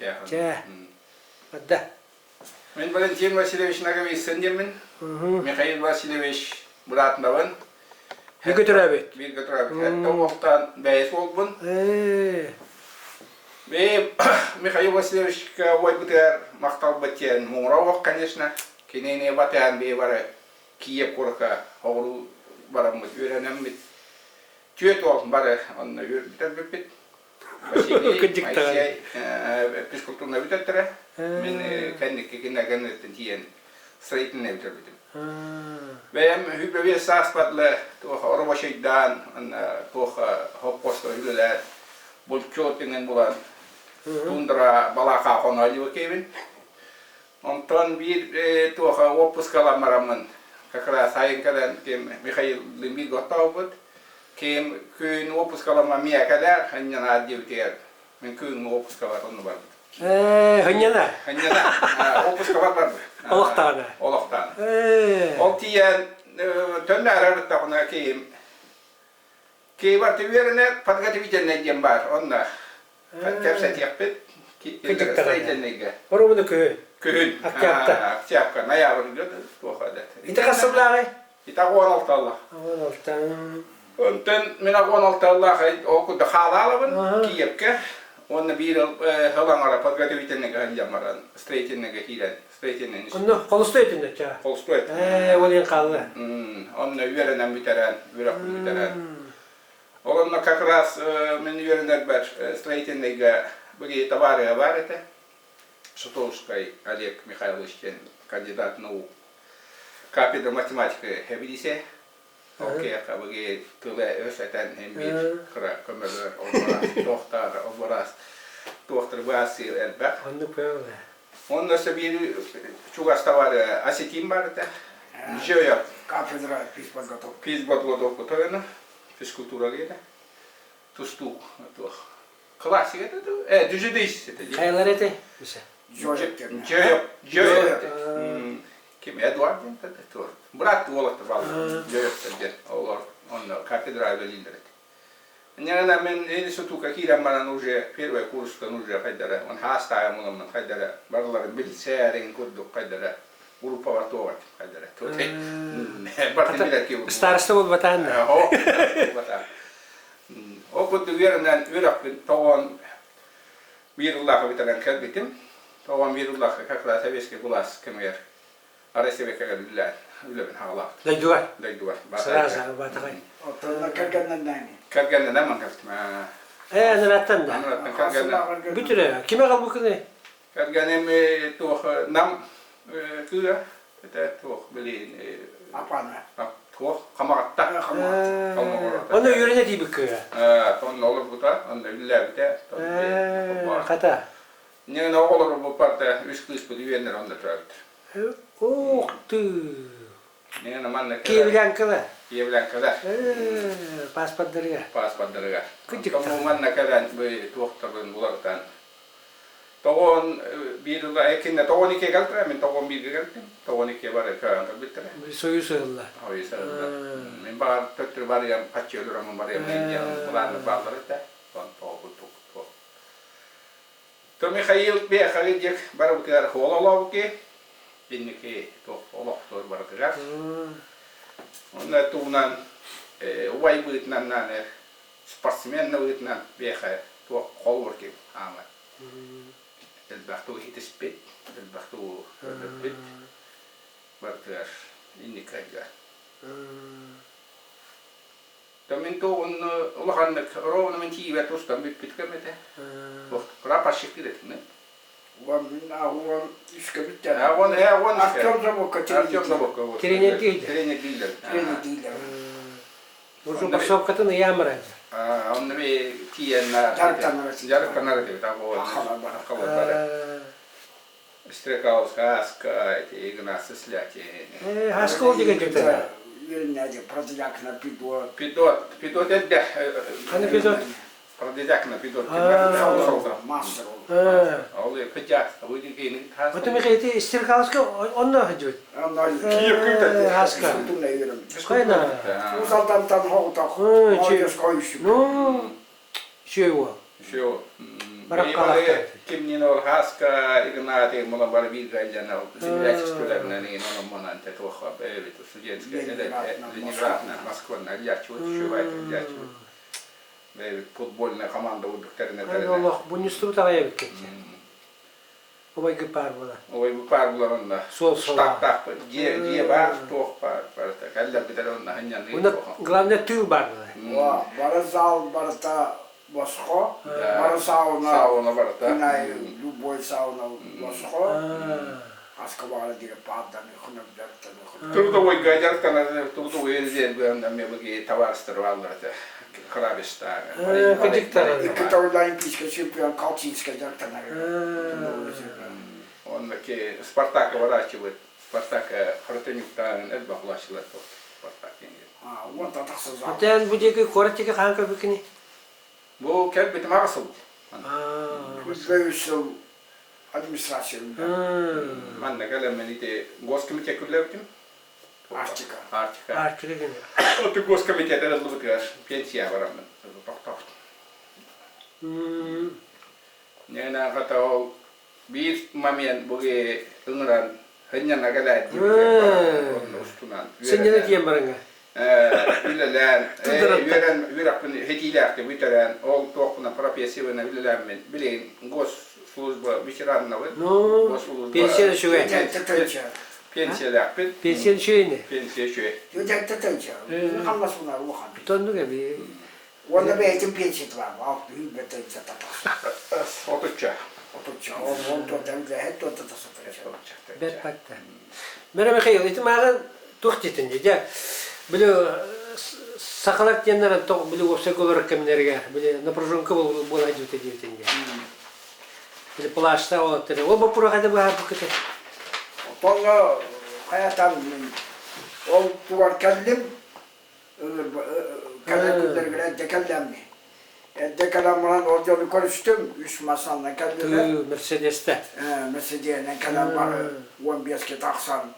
Чэ. Чэ. Барда. Мин Валентин Васильевич Ноговицын диэммин. Михаил Васильевич быраатынабын. Бииргэ төрөөбүт. Бииргэ төрөөбүт. Сэттэ уолтан бэйэс буолбун. Бэйэ Михаил Васильевичка уойбутугар махталбыт диэн муҥура уох, конечно. Кинини батыһан бэйэ бары Киев куоракка оҕуруу бараммыт, үөрэнэммит. Түөрт уол бары онно үөрбүт Василий, Моисей физкультурнай бүтэртэрэ. Мин кэнники кинилэргэ тиийэн строительнай бүтэрбитим. Бэйэм 25 сааспар туох рабочайдаан, туох хоппуоска үлэлээн, булчут иҥин булан, тундра балаакаа хоно дьыбыкейбин. Онтон биир туоха уоппускалан бараммын, как раз сайын кэлэн ким Михаиллыын бииргэ оттообут. Ким күн уоппускаламман миэхэ кэлээр, хынньанаар диэбитигэр мин күҥҥэ уоппускабар онно барбытым. Ээ, хынньана. Хынньана. Уоппускабар барбыт. Олохтоҕуна. Олохтоҕуна. Ээ. Ол тиийэн төннөөрө ырыттаҕына киһим Киһибар үөрэнэр подготовительнай диэн баар онно кэпсэтиэхпит строительныйга. Оруобуна күһүн. Күһүн. Октябрьта. Октябрька, ноябрьга туох эдэ. Ити хас сыллааҕый? Ити 16-лаах. 16. Онтон мин 16-лаах ол курдук хаалаалабын Киевкэ. Уонна биир сыл аҥара подготовительныйга сылдьан баран строительныйга киирэн строительный Онно холустой этин чаа. Холустой. Ээ, ол иһин хаалла. Онно үөрэнэн бүтэрэн, үөрэхпин бүтэрэн. Ол онно как раз мин үөрэнэрбэр строительныйга били табаарыһа баар этэ. Шутовскай Олег Михайлович диэн кандидат наук кафедра математика эбидисе. Ол киһиэхэ били тыла өс этэн иһин биир кыра көмөлөр олбураас туохтаар олбураас туохтар баасыы элбэх. Оннук бөҕө. Онно өссө биир чугас табаар осетин бар этэ. Жөйө. Кафедра физподготовка. Физподготовка тойоно, физкультура диэтэ. Тустуук туох. Классик это э дзюдоист это. Хайалар этэй? Жөйөк. Жөйөк. Жөйөк. Ким Эдуард диэн туох. Брат уолаттар бааллар. Жөйөктөр диэн. Олор онно кафедра үлэлииллэр этэ. Инньэ мен институкка киирэн баран уже первый курстан уже хайдара, он хаастаайым уламмын хайдара, барыларын билсээрин курдук хайдара, группабар туох этим хайдара. Бартын билэр ки Староста буолбатаан да. Буолбатаан. Ол курдук үөрэнэн үөрэхпин тоҕон биир ыллаахы бүтэрэн кэлбитим. Тоҕон биир ыллаахы как раз советский власть кэмигэр Арай сэбэкэгэ үлэлээн, үлэбин хаалаабыт. Дойдугар? Дойдугар. Сразу Батаҕай. Оттон кэргэннэннээҥи? Кэргэннэнэн манкабытым. Ээ, анараттан да. Анараттан кэргэннэн. Бүтүрэ. Ким аҕалбыкыный? Кэргэним туох нам кыыһа это туох билин Апана. Туох хамаҕатта. Хамаҕатта. Онно үөрэнэ тиийбит кыыһа. Онно олорбута, онно үлэлээбитэ. Хата. Ньыгын оҕолорбуппар үс кыыспыт үөннэр онно төрөөбүттэр. Ух ты! Ньыгын манна Киевлянкалар. Киевлянкалар. Паспордарыгар. Паспордарыгар. Онтон манна кэлэн бу туохтарын уларытан тоҕон биир ыла экинне тоҕон икки кэлтэрэ мин тоҕон бииргэ кэлтим тоҕон икки бары көөн кэлбиттэрэ Союз ыһылла. Союз ыһылла. Мин баҕар төттөрү барыам хаччы өлөрөммүн барыам диэн былааннык бааллар этэ. Тон тоҕо курдук туох То Михаил Бехари диэк барыбытыгар суол олообуки, инники туох олохтуур барытыгар. Онно тугунан убай быытынан нааны спортсмен быытынан биэхэ туох холуур ким аамат. Элбэх тугу итиспит, элбэх тугу өлөрбүт барытыгар инники айга. То мин тугун улаханнык ровно мин тиийбэт устан бүппүт кэм этэ. Прапорщиктыыр этим Уон мин уон үскэ бүттэ. Уон уон Артем Забокко Артем Забокко. Тренердииллэр. Тренердииллэр. Тренердииллэр. Уже боксовкатын ыйаан баран. Онно би тиийэн Дьарыктанар дьарыктанар этибит. Ахалар Стрекаловская Аска, эти Игнация Слятин. Аска ол деген дьүтэ. Үөрэннээди Продилякина Пидот. Пидот, Пидот эрдэ. Ханы Пидот? Продилякина Пидот. Мастер ол. Ол кыдьа, выйди кейин. Вот мы эти Стрекаловская онно сылдьыбыт. Онно Киев Аска. Хайна. Усалтантан хоҕутах. Ну, үчүгэй уол. Үчүгэй уол. Бараккалаахтар. Кимнин ол Хаска, Игнатий мула бары бииргэ илдьэн ол землячестволарынан иҥин онон монан тетуохха бэйэбит студенческай Ленинградна, Москванна илдьээччибит, үчүгэйдик илдьээччибит. Бэйэбит футбольная команда курдук тэринэ тэринэ. Олох бунньустубут аҕай эбиккит. Убайгы паар буолар. Убайгы паар буолар онно. Суол суол. Штаттаахпыт. Дьиэ, дьиэ баар, туох баар, барыта. Кэллэрбит эрэ онно сынньаныы. Онно главное тыыл баар буолар. Бары зал барыта босхо, бары сауна, сауна барыта. Күн любой сауна босхо. Хаска баҕара диэри паарданы хынырдартаны. Трудовойга дьарыктанар трудовой резервэ мен табаарыстар бааллар этэ. Храбистаага. Кыдьыктара. Икки төгүл олимпийскай чемпион Колчинскай дьарыктанар. Онно ки Спартакка барааччыбыт. Спартакка Харытынюктаан элбэх улааччылар Спартак Уонта тахса зал. Оттон бу диэки куорат диэки хаһан көрбүккүнүй? Бу кэлбитим аҕыс сыл. Үс сыл администрация Манна кэлэммин ити госкомитет күллэбитим. Арктика. Арктика. Арктика гына. Оту госкомитет ыллыбытыгар пенсия бараммын. Тохтообут. Нена хата ол биир момент буги ыҥыран сынньана кэлээт диэбитигэр устунан Сынньана тиийэн бараҥҥа. Үлэлээн, үөрэн үөрэхпин ситиилээхтик бүтэрэн, ол туохпунан профессиябынан үлэлээммин, билигин госслужба ветераннабын. Ну, Госслужба пенсия үчүгэй. Пенсиялаахпын. Пенсия үчүгэй ини. Пенсия үчүгэй. Хамнас улахан. Тоннук эби. Уонна бэйэтин пенсията бар, алты бэтэнчэ татахса. Отучча. Отучча. Он туотан үлэһит туота тасатачча. Бэрт батта. Мэрэ Михаил, ити мааҕын туох диэтин дьэ, били сахалар диэннэр тоҕ били уопсайга олорор кэмнэригэр били напряженка буола сылдьыбыта диэбитин дьэ. Били плащта олоттар. Ол боппуруос хайда быһаарбыккыты? Отоҥҥо хайатан ол тугар кэллим кэлэр күннэригэр эрдэ кэллэмми. Эрдэ кэлэн баран ол дьону көрүстүм, үс массыынанан кэллилэр. Мерседестэ. Мерседеһинэн кэлэн бары 15-ке тахсан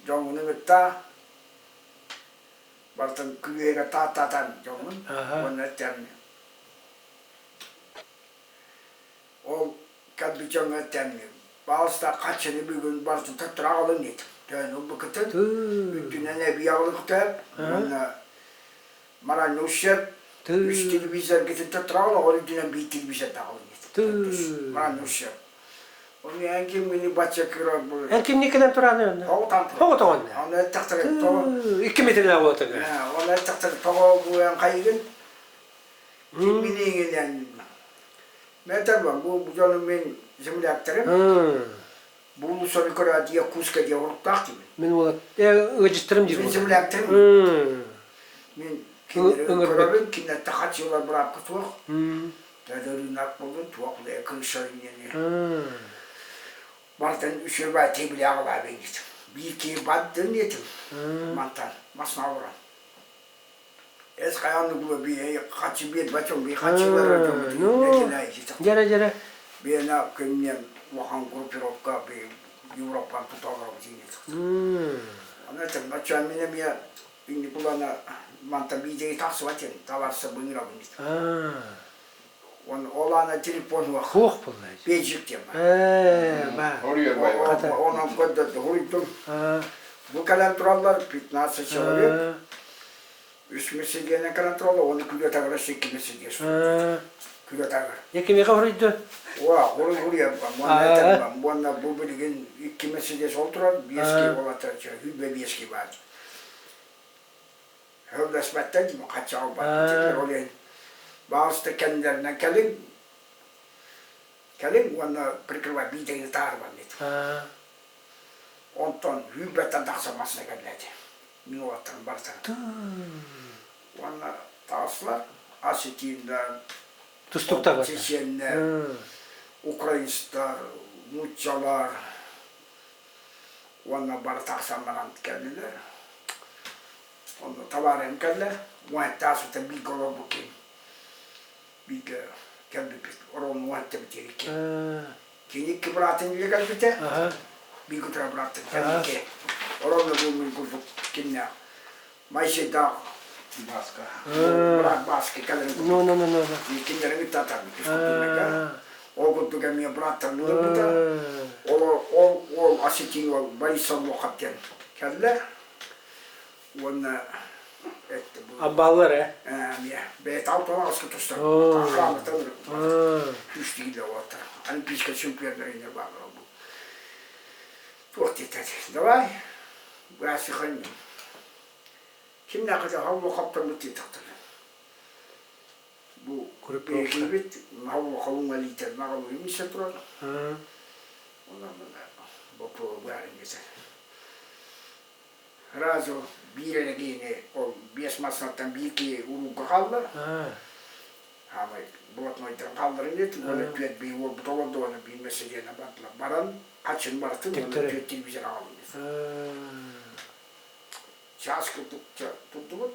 дьоҥҥун кытта барытын күлүөгэ тааттатан дьоҥҥун уонна эттэм. Ол кэлбит дьоҥҥо эттэм Баалыста хаччыны бүгүн барытын төттөрү аҕалыҥ диэтим. Төһөнү ылбыккытын үрдүнэн эбии аҕалыахтаах уонна моральный ущерб үс телевизоргытын төттөрү аҕал, ол үрдүнэн биир телевизорда аҕалыҥ диэтим. Моральный ущерб. Оны эн кимҥини бачча кыра Эн кимни кэлэн турааны онно? Тоҕо тоҕонна? Оны эттэхтэрэ тоҕо Икки метрлээх буолатыгар. Оны эттэхтэрэ тоҕо бу эн хайыгын? Киммини иҥинэн Мен этэрбин, бу дьону мин земляктарым, бу сону көрөөт Якутска диye уруктаах диибин. Мин уолат ыалдьыттарым диир Мин земляктарым. Мин кинилэри көрөбүн, кинилэртэн хаччылар быраапка суох. Төдөрүүнак болдун, туох үлэ кыысарын диэни. Бартан үчүгэй тебилэҕэ бэйдит. Биир киһи бардын диэтим. Мантан масна олорон. Эс хайаан угула бие хачы биэрбэтим би хачылара Ну, дьэрэ дьэрэ. Биэна күннем улахан группировка би Европан туталар диин. Аны этим бачча мин эмиэ инникулана манта биидеги тахсыбат ен таларса быҥырабын Он ол ана телефон уох. Хуох булла. Бейджик тема. Ээ, ба. Онон көрдөрдө хуруйдум. Бу кэлэн тураллар 15 человек. Үс месседиэнэн кэлэн тураллар, уонна күлүө тагыра икки месседиэ Күлүө тагыр. Кимиэхэ хоруйду? Уа, хоруй хоруйа уонна этэрбам, уонна бу билигин икки месседиэ сол турар, биэски болата, хүбэ биэски баар. Хөллөспөттөр дии, хачча албат. Ол иһин баҕаста кэннилэринэн кэлиҥ, кэлиҥ уонна прикрывай биидэҥи таарыбан диэтим. Онтон сүүрбэттэн тахса массыына кэллэ этэ. Мин уолаттарым барытара. Уонна таҕыстылар осетиннар, Тустуктар чеченнэр, украинецтар, нууччалар уонна бары тахсан баран кэллилэр. Онно табаарыһым кэллэ. Уонтаасыта бииргэ олорбут киһим. Бииргэ кэлбиппит. Ороон уонтабыт икки. Кини икки быраатын илэ кэлбитэ. Биир кутура бырааттын кэлбитэ. Ороон бу мин курдук киннээх. Майсыйдаах Баска. Быраат Баска кэлэрин Ну, ну, ну, ну. Кинилэри кытта атарбыт. Ол курдук эмиэ бырааттарын ылырбыта. Ол ол уол осетин уол Борис Соллохов диэн кэллэ. Уонна этте бу. Аббаллар э? Эмиэ бэйэтэ алтан аҕыска тустар. Охранатан күүстигилэ уолаттар. Олимпийскай чемпионнар бааллар бу. Туох диэтэ? Давай, бырасыханньым. Кимнээхэ холлохоптормут диэтэхтэрэ. Бу биһигибит холлохолуҥ элиитэ наҕылыйым исе турар. Онон боппуруо быһаарыҥ десер. Сразу биир эрэ киһини ол биэс массыынаттан биир киһи уруулга хаалла. Хаамай блатнойдан хаалларын диэт, уонна түөрт биир уолбут олордо уонна биир месседиэнэ бардылар. Баран хачын барытын уонна түөрт телевизор аҕалын диэт. Чаас курдук турдубут,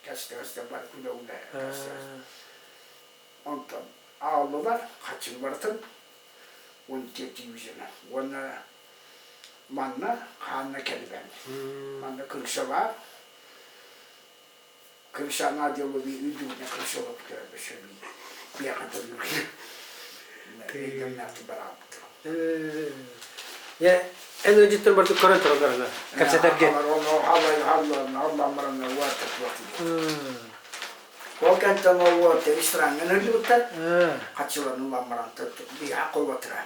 кэс-кэстэ бар күлэ-күлэ кэс Онтон ааллылар хачын барытын уон телевизоры уонна манна хаанна кэлбэн. Манна крыша баар. Крыша надела би үрдүгүнэ крыша олоппутара өссө би биэхэ төлүүр. Өйдөмнөөхтүк бараабыт. Э, эн ыалдьыттар бардык көрөн тураллар кэпсэтэргэ. Ол кэнтэн ол уот рестораҥҥа өллүбүттэр. Хаччыларын ылан баран биһа холуотара.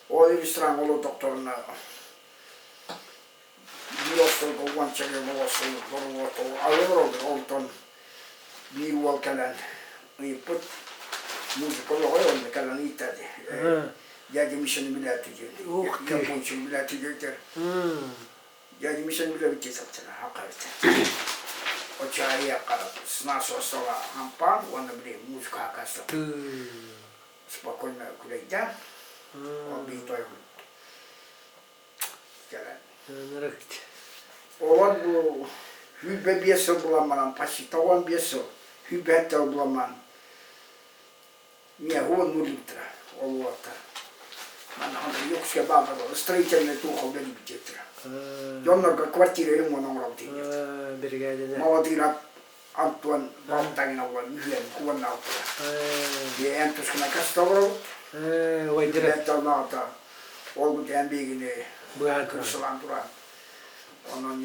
Ол рестораҥҥа олордохторуна биир остуолга уонча болосу боруоту алыр онтон биир уол кэлэн ыйыппыт музыка олоҕой онно кэлэн ыйытта дядя Мишаны билээти диэн япончаны билээти диэтэр дядя Мишаны билэбит диэтэхтэрэ хакайыт оччо с нашего стола хампаан уонна били музыка хакаста спокойно күлэйдэ ол биир тойон Олор бу 25 сыл булан баран, почти 95 сыл, 27 сыл булан баран, миэхэ нулиттара ол уолаттар. Манна Юкска бааллар строительный туох бэлибит диэттэрэ. Дьоннорго квартира ремонт оҥоробут диэттэр. Биригээдэнэ. Молодыырап Антон Балтаҥына уон үһүөн уонна алтыга. Эн тускуна каста олоробут. Уайдыра. Талнаҕыта ол бу эн биһигини Быһаан кырсылаан туран. Онон